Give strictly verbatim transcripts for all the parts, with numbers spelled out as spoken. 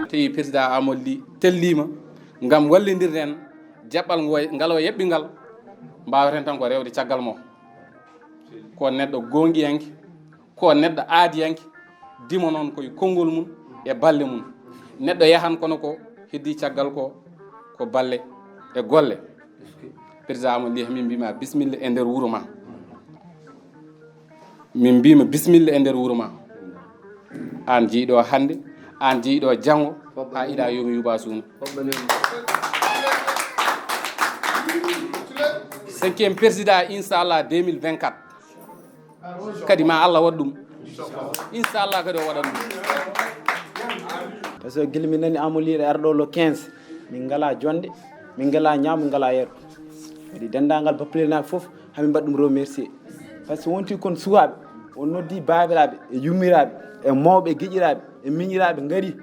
Tawi président Amadou Ly tellima ngam wallindirde en jaɓɓal ngo, ngal o yaɓɓi ngal, mbawaten tan ko rewde caggal mo. Ko neɗɗo gongiyanke, ko neɗɗo aadiyanke, dimo noon koye konngol mum e balle mum. Neɗɗo yahan kono ko heddi caggal ko, ko balle e golle. Président Amadou Ly, min mbima bisimilla e nder wuuro ma. Min mbima bisimilla e nder wuuro ma. Aan jeyɗo hannde, aan jeyɗo janngo, haa iɗa yoomi yuba suuna. Cinquième président, inchallah, deux mille vingt-quatre. Kadi ma Allah waɗ ɗum. Inchallah, kadi o waɗat ɗum. Par ce que gila min nani Amadou Ly arɗo le quinze, min ngala jonde, min ngala ñaamo, min ngala yeru. Kadi denndaangal Bapalel naaɓe fof, hamin mbaɗ ɗum remercier. Par ce que wonti kon suwaaɓe, on noddi baabiraaɓe e yummiraaɓe e mawɓe e giƴiraaɓe e miñiraaɓe ngari.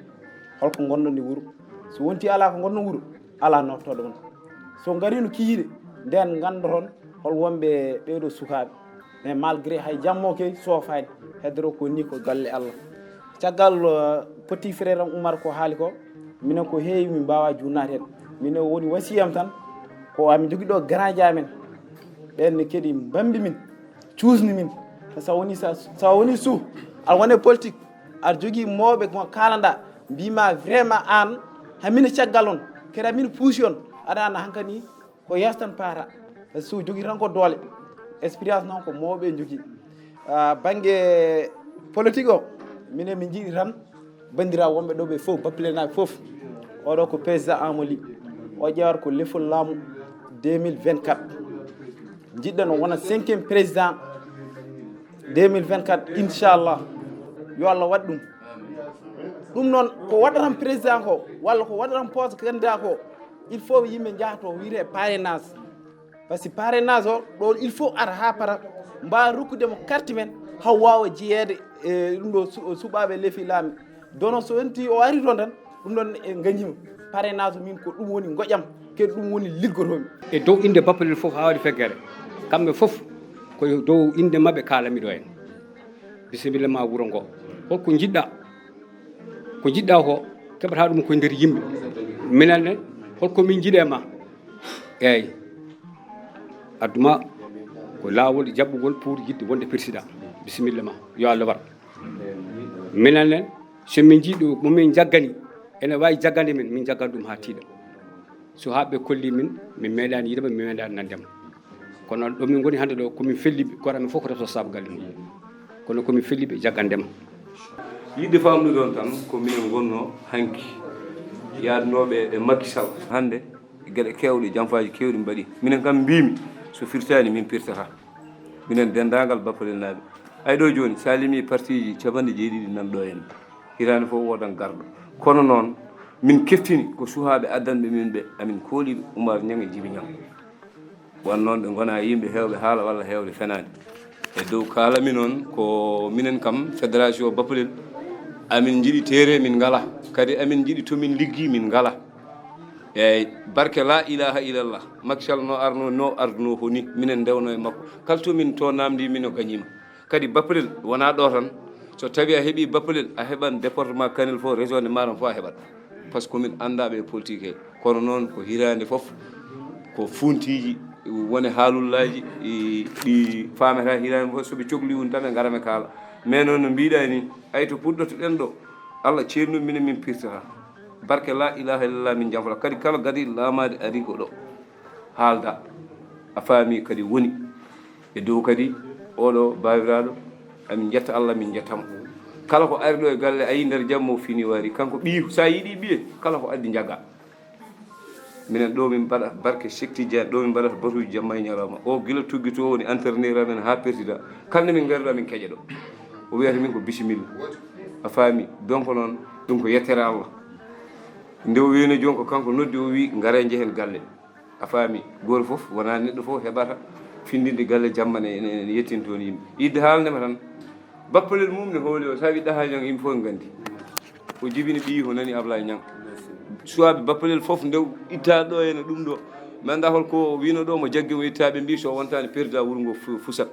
Holko ngonɗon e wuro? So wonti ala ko ngonɗon wuro, ala nootooɗo on. So ngarino kihiiɗe, nden nganndoton hol wonɓe ɓeeɗo sukaaɓe. Mais malgré hay jammo kay soofaani, heddoro ko ni ko galle Allah. Caggal, euh, petit frère am Oumar ko haali ko, minen ko heewi min mbaawa juutnaade heen. Minen woni wasiyam tan, ko amin njogii ɗo garaaji amen. Ɓeen ne kadi mbambi min, cuusni min. Sa woni, sa, sa woni su, aɗa wone politique, aɗa jogii mawɓe ko kaalanɗa, mbima vraiment aan, hamina caggal on, kadi hamina puusi on, aɗa annda hankadi ko yeeso tan paata. So jogii tan ko doole. Expérience noon ko mawɓe njogii. Ah, bannge politique o, minen min njiɗi tan banndiraaɓe wonɓe ɗo ɓe fof, Bapalel naaɓe fof. Oɗo ko président Amadou Ly. O ƴeewata ko lefol laamu deux mille vingt-quatre. Njiɗɗen o wona cinquième président deux mille vingt-quatre, inchallah. Yo Allah waɗ ɗum. Ɗum noon, ko waɗatam président ko, walla ko waɗatam poste candidat ko, il faut yimɓe njaha to wiyetee parrainage. Par ce que parrainage o, ɗo il faut ara haa para, mbaawa rokkude mo carte men, haw waawa jeyeede e ɗum ɗo su-, suɓaaɓe lefi laami. Dono so wonti o ari toon tan, ɗum ɗon e ngañima. Parrainage min ko ɗum woni ngoƴam, kadi ɗum woni liggotoomi. E dow innde Bapalel fof haa waɗi feggere. Kamɓe fof ko e dow innde maɓɓe kaalamiɗo en. Bisimilla ma wuro ngo. Holko njiɗɗa? Ko njiɗɗa ko, keɓata ɗum koye nder yimɓe. Minen ne, holko min njiɗe ma? Eeyi. Adduma ko laawol jaɓɓugol pour yiɗde wonde président. Bisimilla ma. Yo Allah war. Minen ne, so min njiɗi mo min jaggani, ene waawi jaggande min, min jaggan ɗum haa tiiɗa. So haa ɓe kolli min, min meeɗaani yiɗde ma, min meeɗaani nande ma. Kono ɗo min ngoni hannde ɗo, ko min felliɓe, kono amen fof ko responsable galle mum. Kono ko min felliɓe jaggande ma. Yiɗde famɗude on tan, ko minen ngonno hanki yaadnooɓe e Macky Sall. Hannde, geɗe keewɗe, jamfaaji keewɗi mbaɗi. Minen kam mbimi, so firtaani, min pirtata. Minen denndaangal Bapalel naaɓe. Ay ɗo jooni, so a limi partiji capanɗe jeeɗiɗi nan ɗo en. Hitaande fof woodan garɗo. Kono noon, min keftini ko suhaaɓe addanɓe min ɓe, amin kooliɓe Oumar Niang e Djiby Niang. Wan noon ɓe ngona yimɓe heewɓe haala walla heewɓe fenaande. E dow kaalami noon ko minen kam fédération Bapalel, amin njiɗi teere min ngala. Kadi amin njiɗi to min liggi min ngala. Eeyi, barke laa ilaaha illallah. Macky Sall no arno, no arduno ko ni, minen ndewno e makko. Kala to min to namdi, min o gañima. Kadi Bapalel wonaa ɗo tan. So tawi a heɓi Bapalel, a heɓan département Kanel fof, région de Matam fof a heɓat. Par ce que min anndaɓe e politique he. Kono noon ko hiraande fof, ko funtiji, wone haalullaji, i, ɗi faamata hiraande fof. So ɓe cokli un tan ɓe ngara ɓe kaala. Mais noon no mbiɗa ni, ay to puɗɗotoɗen ɗo, Allah ceerno minen min pirtata. Barke laa ilaaha illallah min jamfata. Kadi kala gadi laamaade ari ko ɗo. Haalda. A faami kadi woni. E dow kadi oɗo baawiraaɗo, amin njetta Allah, min njetta mo. Kala ko ari ɗo e galle, a yii nder jam mo fini wari. Kanko ɓiy, so a yiɗi ɓiye, kala ko addi njaga. Minen ɗo min mbaɗa barke Cheikh Tidiane, ɗo min mbaɗata batuuji jamma e ñalawma. O gila tuggi to woni entraîneur amen haa président. Kala nde min ngari ɗo amin keƴa ɗo. O wiyata min ko bisimilla. A faami? Donc noon, ɗum ko yettere Allah. Nde o wiyno jooni ko kanko noddi, o wi ngare njehen galle. A faami? Gooto fof, wonaa neɗɗo fof heɓata findinde galle jamma ne, ne, ne yettin toon yimɓe. Yidde haalnde ma tan, Bappalel mum ne hooli o, so a wi ɗaha ñang, yimɓe fof nganndi. O jibini ɓiyi, o nani Ablaye Ñang. Suwaaɓe Bappalel fof nde itta ɗo ene ɗum ɗo. Mi anndaa hol ko wino ɗo mo jaggi mo itta, ɓe mbi so wontaani perda wuro ngo fu-, fusat.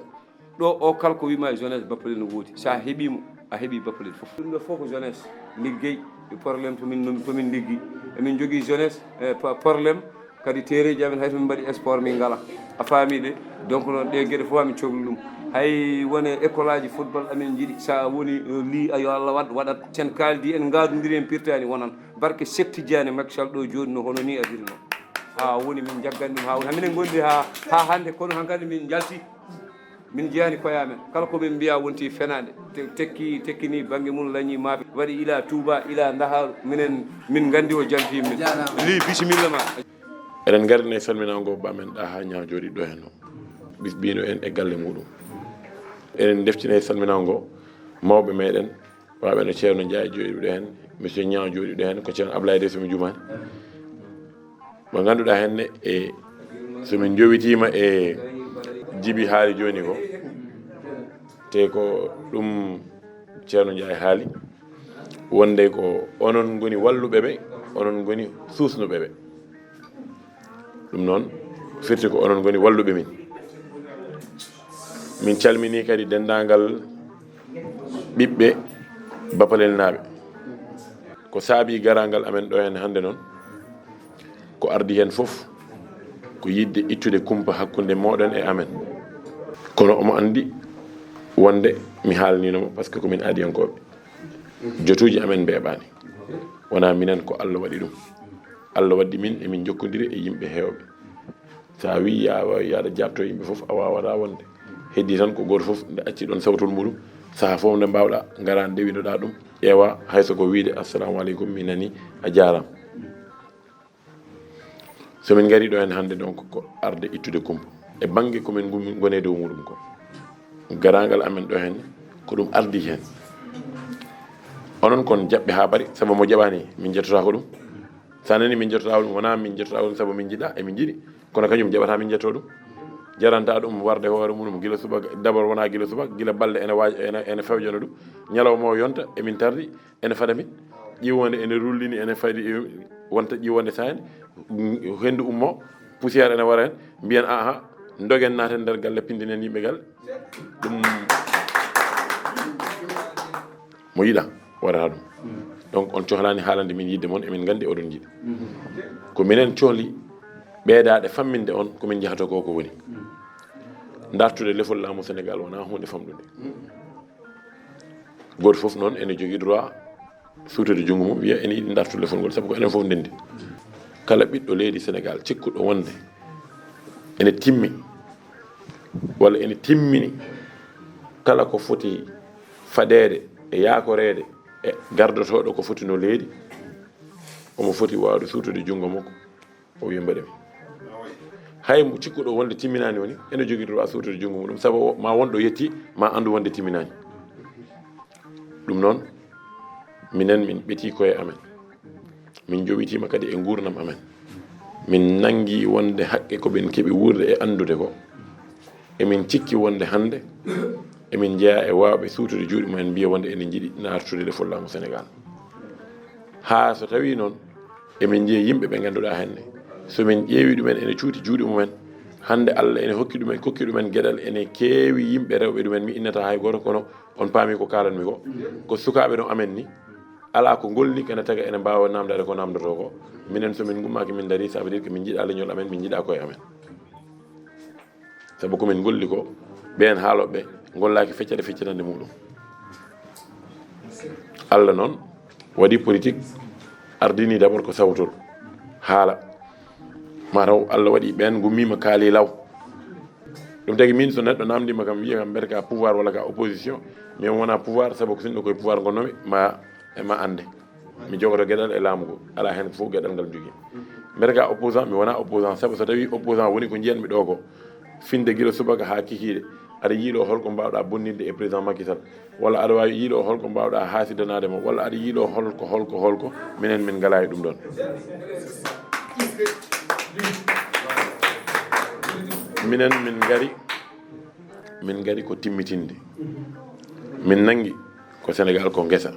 Ɗo o kala ko wima e jeunesse Bappalel no woodi. So a heɓi mo, A heɓi bappalel fof. Ɗum ɗo fof ko jeunesse, liggey, e problème to min, to min liggi. Emin jogii jeunesse, e pa-, problème, kadi teereeji amen hay to min mbaɗi sport min ngala. A faami de? Donc noon ɗe geɗe fof amin cogli ɗum. Hay wone école aji football amin njiɗi, sa woni, eh, li a yo Allah waɗ, waɗat. Sen kaaldi en ngaadondiri en pirtani wonan. Barke Cheikh Tidiane Macky Sall ɗo jooɗi no hono ni adiri noon. Ha woni min jaggan ɗum ha woni. Ha minen gondi ha, ha hannde kono hankadi min njalti. Min jeyaani koye amen. Kala ko min mbiya wonti fenaande. Te-, tekki, tekkini bannge mum lañi maafe. Waɗi ila Touba, ila Ndahaaru. Minen, min nganndi o janti min. Jaaraama. Li bisimilla ma. Eɗen ngardi e salminaango ba men ɗa ha ñaaw jooɗi ɗo hen o. Bis bino en e galle muɗum. Eɗen deftina e salminaango mawɓe meɗen. Waɓe no Ceerno Njaay jooɗi ɗo hen. Monsieur Ñaaw jooɗi ɗo hen. Ko Ceerno Ablaye de so mi jumaani. Mo ngannduɗaa heen ne, e so min njowitiima e Jibi haali jooni ko, te ko ɗum Ceerno Njaay haali, wonde ko onon ngoni walluɓe ɓe, onon ngoni suusnuɓe ɓe. Ɗum noon firti ko onon ngoni walluɓe min. Min calminii kadi denndaangal ɓiɓɓe Bapalelnaaɓe. Ko saabii garaangal amen ɗo heen hannde noon, ko ardi heen fof, ko yiɗde ittude kumpa hakkunde mooɗon e amen. Kono omo anndi wonde mi haalniino mo, par ce que ko min aadiyankooɓe. Jotuuji amen mbeeɓaani. Wonaa minen, ko Allah waɗi ɗum. Allah waddi min, emin njokkondiri e yimɓe heewɓe. So a wii ya-, yaada jaabto yimɓe fof, a waawataa wonde. Heddii tan ko gooto fof nde acci ɗoon sawtol muɗum, sahaa fof nde mbaawɗaa, ngaraa ndewinoɗaa ɗum, ƴeewaa, hay so ko wiyde, "Assalamu aleykum, mi nanii, a jaaraama." So min ngarii ɗo heen hannde, donc, ko arde ittude kumpa e bannge ko min ngumi-, ngoni e dow muɗum ko. Garaangal amen ɗo heen, ko ɗum ardii heen. Onon kon jaɓɓe haa bari, sabu mo jaɓaani, min njettotaako ɗum. So a nanii min njettotaako ɗum, wonaa min njettotaako ɗum sabu min njiɗaa, emin njiɗi. Kono kañum jaɓataa min njettoo ɗum. Jarantaa ɗum warde hoore mum, gila subaka, d'abord wonaa gila subaka, gila balɗe ene waaj-, ene, ene fewjana ɗum. Ñalawma o yonta, emin tardi, ene fada min. Ƴiwonde ene rullini, ene fadi, e, wonta ƴiwonde saayne, hendu ummo, poussière ene wara hen, mbiyen, "Aha, dogen naaten nder galle, pindinen yimɓe galle." Ɗum mo yiɗa, waɗata ɗum. Donc, on cohlaani haalande min yiɗde mon, emin nganndi oɗon njiɗi. Ko minen cohli ɓeydaade famminde on ko min njahata ko, ko woni. Dartude lefol laamu Sénégal wonaa huunde famɗunde. Gooto fof noon ene jogii droit suutude junngo mum, wiya ene yiɗi dartude lefol ngol, sabu ko enen fof ndenndi. Kala ɓiɗɗo leydi Sénégal cikkuɗo wonde ene timmi, walla ene timmini kala ko foti fadeede e yaakoreede e gardotooɗo ko foti no leydi, omo foti waawde suutude junngo makko, o wiya, "Mbaɗe mi." Hay mo cikkuɗo wonde timminaani woni, ene jogii droit suutude junngo muɗum, sabu o, ma won ɗo yetti, ma anndu wonde timminaani. Ɗum noon, minen min ɓetii koye amen. Min njowitiima kadi e nguurndam amen. Min nanngi wonde haqqe ko ɓen keɓi wuurde e anndude ko. Emin cikki wonde hannde emin njeyaa e waawɓe suutude juuɗe mumen, mbiya wonde ene njiɗi naartude lefol laamu Sénégal. Haa so tawii noon, emin njeya yimɓe ɓe ngannduɗaa hannde, so min ƴeewi ɗumen ene cuuti juuɗe mumen, hannde Allah ene hokki ɗumen, kokki ɗumen geɗal, ene keewi yimɓe rewɓe ɗumen, mi innata hay gooto, kono on paami ko kaalanmi ko, ko sukaaɓe no amen ni, alaa ko ngolli, ene taga ene mbaawa naamndaade ko naamndotoo ko. Minen, so min ngummaaki, min ndarii, ça veut dire que min njiɗaa leñol amen, min njiɗaa koye amen. Sabu ko min ngolli ko, ɓeen haalooɓe ɓe ngollaaki feccere feccitande muɗum. Allah noon waɗi politique, ardini d'abord ko sawtol, haala. Mataw Allah waɗi ɓeen ngummiima kaali law. Ɗum tagi min so neɗɗo naamndiima kam, wiya kam mbete ka pouvoir walla ka opposition, min wona pouvoir, sabu ko sinno koye pouvoir ngonnomi, ma, e ma annde. Mi jogoto geɗal e laamu ngu. Alaa heen fof geɗal ngal mi jogii. Mbete ka opposant, mi wona opposant. Sabu so tawii opposant woni ko njiyanmi ɗo ko, finde gila subaka haa kikiiɗe, aɗa yiiloo holko mbaawɗaa bonninde e président Macky Sall. Walla aɗa waawi yiiloo holko mbaawɗaa haasidanaade mo. Walla aɗa yiiloo holko, holko, holko. Minen min ngalaa e ɗum ɗoon. Minen min ngari, min ngari ko timmitinde. Min nanngi ko Sénégal ko ngesa.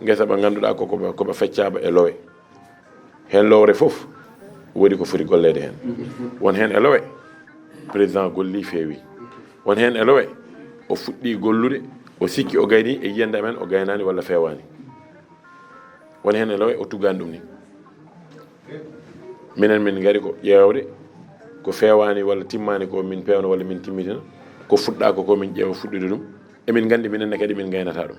Ngesa ba ngannduɗaa ko, ko ba, ko ba feccaaba e lowe. Heen lowre fof woodi ko foti golleede heen. Won heen e lowe, président golli feewi. Won heen e lowe, o fuɗɗi gollude, O sikki o gayni e yiyannde amen, o gaynaani walla feewaani. Won heen e law o tuggaani ɗum ni. Minen min ngari ko ƴeewde ko feewaani walla timmaani ko min peewna walla min timmitina, ko fuɗɗaako ko min ƴeewa fuɗɗude ɗum. Emin nganndi minen ne kadi min ngaynata ɗum.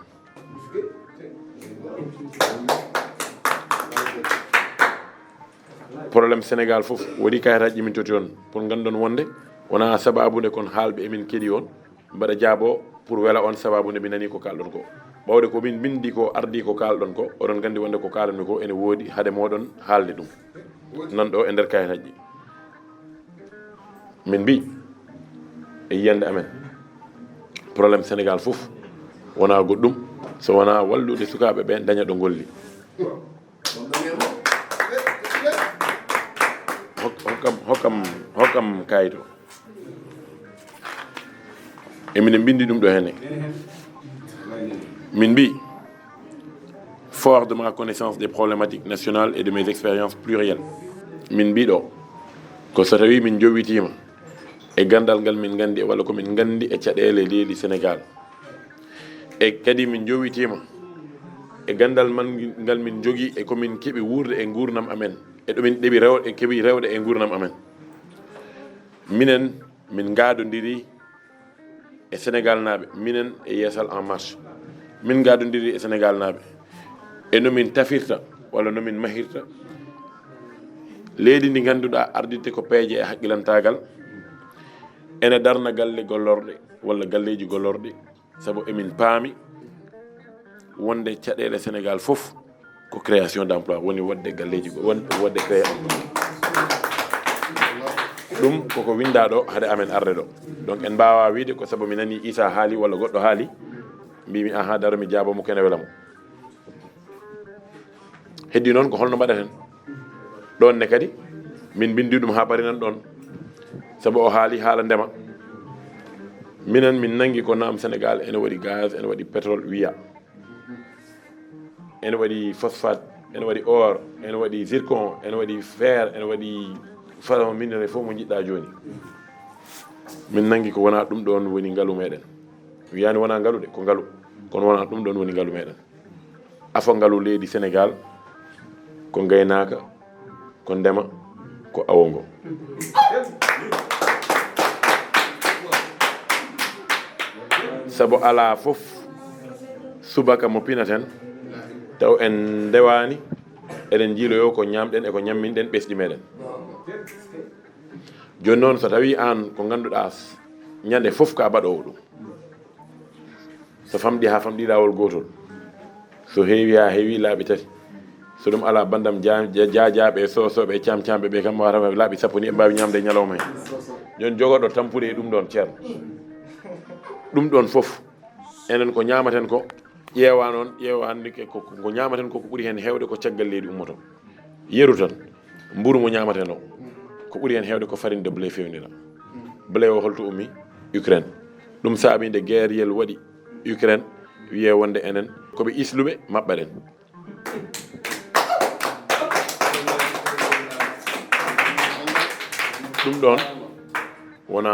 Problème Sénégal fof waɗi kayitaaji ɗi min totti on pour ngannduɗon wonde wonaa sabaabu nde kon haalɓe emin keɗi on mbaɗa jaabo pour wela on sabaabu nde mi nani ko kaalɗon ko. Ɓawde ko min mbindi ko ardi ko kaalɗon ko, oɗon nganndi wonde ko kaalanmi ko ene woodi hade moɗon haalde ɗum. Nan ɗo e nder kayitaaji ɗi. Min mbi e yiyannde amen, problème Sénégal fof wonaa goɗɗum so wonaa wallude sukaaɓe ɓe daña ɗo ngolli. Hok- hokkam hokkam hokkam kayito. Emine mbindi ɗum ɗo henne. Min mbi, fort de ma connaissance des problématiques nationales et de mes expériences plurielles, min mbi ɗo ko so tawi min jowitiima e gandal ngal min nganndi walla ko min nganndi e caɗeele leydi Sénégal, e kadi min jowitiima e gandal man ngal min jogii e ko min keɓi wuurde e nguurnam amen, e ɗo min ɗeɓi rew e keɓi rewde e nguurnam amen. Minen min ngaadondiri e Sénégal naaɓe, minen e Yeesal en Marche, min ngaadondiri e Sénégal naaɓe e no min tafirta walla no min mahirta leydi ndi ngannduɗaa ardinte ko peeje e haqqilantaagal, ene darna galle gollorɗe walla galleeji gollorɗi, sabu emin paami wonde caɗeele Sénégal fof ko création d'emploi, woni wonde galleeji go- won- wonde créé emploi. Ɗum koko winndaa ɗo hade amen arde ɗo. Donc en mbaawaa wiyde ko sabu mi nani Issa haali walla goɗɗo haali, mbimi aha, daro mi jaabo mo kene wela mo. Heddi noon ko holno mbaɗaten? Ɗoon ne kadi min mbindi ɗum haa pari nan ɗoon, sabu o haali haala ndema. Minen min nangi ko naam Sénégal ene waɗi gaz, ene waɗi pétrole, wiya ene waɗi phosphate, ene waɗi or, ene waɗi zircon, ene waɗi fer, ene waɗi façon minerai fof mo njiɗɗa jooni. Min nangi ko wona ɗum ɗoon woni ngalu meɗen. Wiyani wona ngalu de, ko ngalu, kono wona ɗum ɗoon woni ngalu meɗen. Afo ngalu leydi Sénégal ko ngaynaaka, ko ndema, ko awongo. Sabu alaa fof subaka mo pinaten taw en ndewani, eɗen njiiloyo ko ñamɗen e ko ñamminɗen ɓesɗi meɗen. Jooni noon, so tawi aan ko ngannduɗaa ñande fof ka baɗoowo ɗum, so famɗi haa famɗi laawol gootol, so heewi haa heewi laaɓi tati, so ɗum alaa, banndam ja- ja- jaajaaɓe e soosooɓe e caamcaamɓe ɓe kam, wata laaɓi sappo ni ɓe mbaawi ñaamde e ñalawma heen. Jooni, jogorɗo tampude e ɗum ɗoon, ceerno. Ɗum ɗoon fof, enen ko ñaamaten ko, ƴeewa noon, ƴeewa hannde ke- ko ko ñaamaten ko, ko ɓuri heen heewde ko caggal leydi ummoto. Yeru tan, mburu mo ñaamaten o, ko ɓuri heen heewde ko farine de blé feewnira. Blé o holto ummi? Ukraine. Ɗum saabi nde guerre yel waɗi Ukraine, wiyee wonde enen ko ɓe isluɓe, maɓɓaɗen. Ɗum ɗoon wona,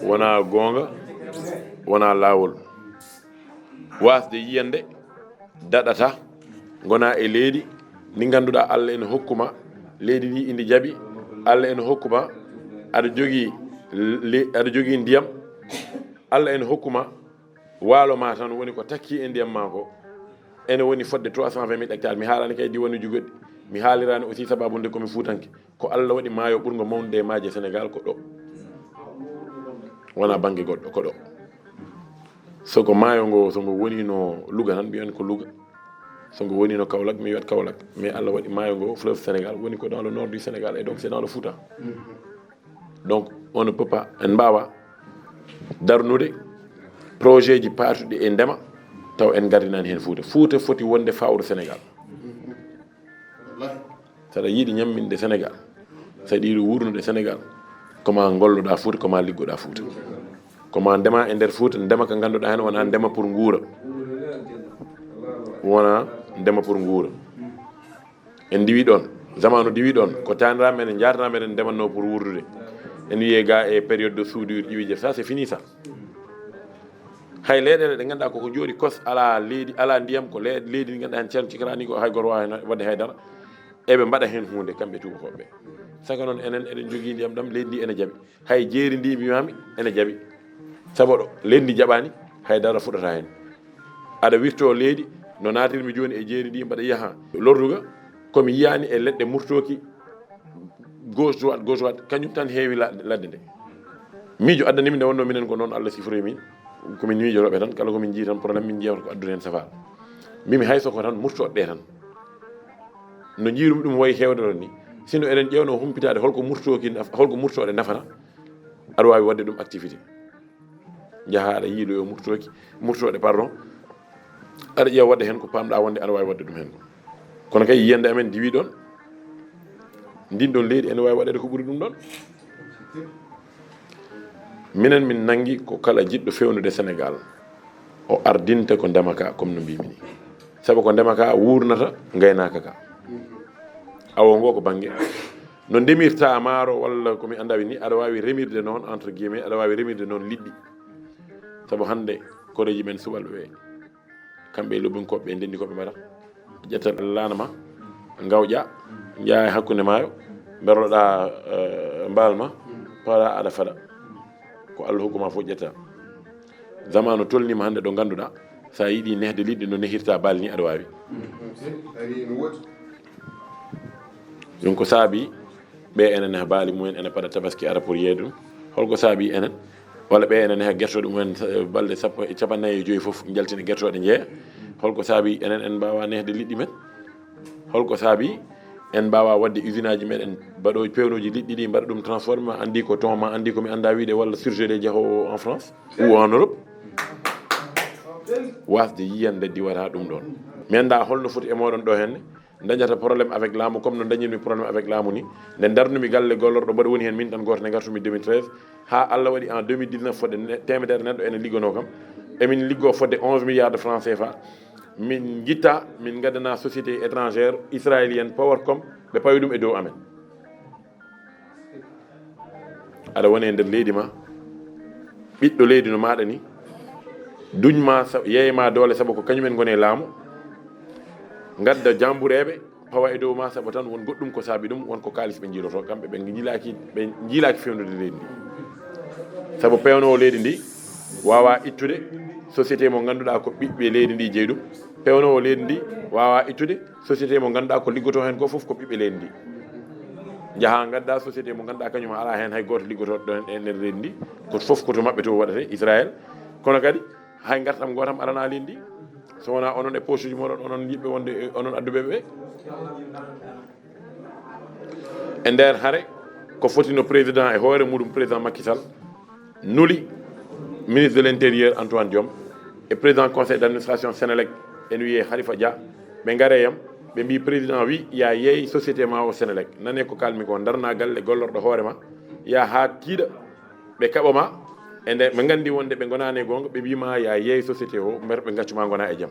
wona goonga, wona laawol. Waasde yiyande daɗata, ngona e leydi ndi ngannduɗaa Allah ene hokkuma, leydi ndi indi jaɓi, Allah ene hokkuma, aɗa jogii le- aɗa jogii ndiyam, Allah ene hokkuma waalo ma tan woni ko takki e ndiyam ma ko, ene woni fodde trois cent vingt mille hectares. Mi haalani kay diwanuuji goɗɗi, mi haalirani aussi sababu nde komi fuutanke. Ko Allah waɗi maayo ɓurngo mawnude e maaje Sénégal ko ɗo, wona bannge goɗɗo, ko ɗo. So ko maayo ngo, so ngo woni no Louga tan, mbiyen ko Louga. So ngo woni no Kaolack, mi wiyat Kaolack. Mais Allah waɗi maayo ngo, fleuve Sénégal, woni ko dans le nord du Sénégal, et donc c'est dans le Fouta. Donc on ne peut pas, en mbaawa darnude projet ji paatuɗi e ndema taw en ngardinaani heen Fouta. Fouta foti wonde fawru Sénégal. Saɗa yiɗi ñamminde Sénégal, saɗa yiɗi wuurnude Sénégal, ko ma ngolloɗa Fouta, ko ma liggoɗa Fouta, ko ma ndema e nder Fouta, ndema ka ngannduɗaa heen wona ndema pour nguura, wona ndema pour nguura. En ndiwi ɗoon, zamanu diwi ɗoon, ko tanira meɗen, jaatana meɗen ndemanno pour wuurdude. En wiyee ga e période de soudure, ƴiwi je, ça c'est fini ça. Hay leyɗeele ɗe ngannduɗaa koko njooɗi kos, alaa leydi, alaa ndiyam, ko le-, leydi ndi ngannduɗaa heen Ceerno Cikra ni ko hay gooto waawaa heen waɗde hay dara. Eɓe mbaɗa heen huunde kamɓe tuubakooɓe ɓe. Saka noon enen eɗen njogii ndiyam ɗam, leydi ndi ene jaɓi. Hay jeeri ndi mbiyaami ene jaɓi. Sabu ɗo leydi ndi jaɓaani, hay dara fuɗata heen. Aɗa wirtoo leydi, no naatirmi jooni e jeeri ndi mbaɗa yaha lorduga, komi yiyaani e leɗɗe murtooki gauche droite, gauche droite, kañum tan heewi la-, ladde nde. Miijo addanimi nde wonno minen ko noon Allah sifori min, ko min miijotooɓe tan, kala ko min njii tan problème min njiyata ko addude heen safaa. Mbimi hay so ko tan murtooɗe ɗe tan. No njiirumi ɗum wayi heewde ɗon ni, sino eɗen ƴeewno humpitaade holko murtooki naf-, holko murtooɗe nafata, aɗa waawi waɗde ɗum activité. Njaha aɗa yiiloyo murtooki, murtooɗe, pardon, aɗa ƴeewa waɗde heen ko paamɗaa wonde aɗa waawi waɗde ɗum heen ko. Kono kay yiyannde amen diwi ɗon, ndin ɗon leydi ene waawi waɗeede ko ɓuri ɗum ɗon. Minen min nanngi ko kala jiɗɗo feewnude Senegaal, o ardinta ko ndema ka, comme no mbimi ni. Sabu ko ndema ka wuurnata ngaynaaka ka. Awo ngo ko bannge no ndemirta maaro walla ko mi anndaa wini, aɗa waawi remirde noon, entre guillemets, aɗa waawi remirde noon liɗɗi. Sabu hannde koreeji men subalɓe ɓe, kamɓe e lobbinkooɓe ɓe ndenndi ko ɓe mbaɗa. Ƴetta laana ma, ngawƴa, njaha e hakkunde maayo, mberloɗa, eh, mbaal ma, paɗa aɗa faɗa. Ko Allah hokku ma fof ƴetta. Zamanu tolnima hannde ɗo ngannduɗaa, sa yiɗi nehde liɗɗi no nehirta baali ni aɗa waawi. Ɗum ko saabi ɓe ene neha baali mumen, ene paɗa tabaski ara pour yeeya ɗum. Holko saabi enen? Walla ɓe ene neha gertooɗe mumen, eh, balɗe sappo, capanɗe nayi e joyi fof njaltina gertooɗe njeeya. Holko saabi enen en mbaawa nehde liɗɗi men? Holko saabi en mbaawa waɗde usine aji meɗen, baɗooji pewnooji liɗɗi ɗi, mbaɗa ɗum transformé, ma anndi ko ton, ma anndi ko mi anndaa wiide, walla surgelé jahoowo en France ou en Europe? Wasde yiyande diwata ɗum ɗon. Mi anndaa holno foti e mooɗon ɗo henne. Dañata problème avec laamu, comme no dañirmi problème avec laamu ni. Nde darnumi galle gollorɗo mboɗo woni heen min tan gooto nde ngartumi deux mille treize, haa Allah waɗi en deux mille dix-neuf fodde ne-, teemedere neɗɗo ene liggonoo kam. Emin liggoo fodde onze milliards de francs C F A. Min njitta, min ngaddana société étrangère israélienne Powercom, ɓe pawi ɗum e dow amen. Aɗa woni e nder leydi ma, ɓiɗɗo leydi no maaɗa ni, duñ ma sa-, yeey ma doole sabu ko kañumen ngoni e laamu, ngadda jambureeɓe, pawa e dow ma sabu tan won goɗɗum ko saabi ɗum, won ko kaalis ɓe njiiloto, kamɓe ɓe njiilaaki, ɓe njiilaaki feewnude leydi ndi. Sabu pewnoowo leydi ndi waawaa ittude société mo ngannduɗaa ko ɓiɓɓe leydi ndi jeyi ɗum, pewnoowo leydi ndi waawaa ittude société mo ngannduɗaa ko liggotoo heen ko fof ko ɓiɓɓe leydi ndi. Njaha ngadda société mo ngannduɗaa kañum alaa heen hay gooto liggotooɗo ɗo e nder leydi ndi, ko fof ko to maɓɓe to waɗate Israël. Kono kadi hay ngartam gootam arana leydi ndi, so wonaa onon e poche uji moɗon, onon yiɓɓe wonde e onon adduɓe ɓe. E nder hare ko fotino président e hoore muɗum, président Macky Sall nuli ministre de l'intérieur Antoine Diome e président conseil d'administration Senelec, ene wiyee Khalifa Dia, ɓe ngare yam, ɓe mbi président wi ya yeey société ma o Senelec, nane ko kalmi ko, darna galle gollorɗo hoore ma, ya haa tiiɗa, ɓe kaɓa ma. E nde ɓe nganndi wonde ɓe ngonaani e goonga, ɓe mbi ma ya yeey société o, mber ɓe ngaccu ma ngona e jam.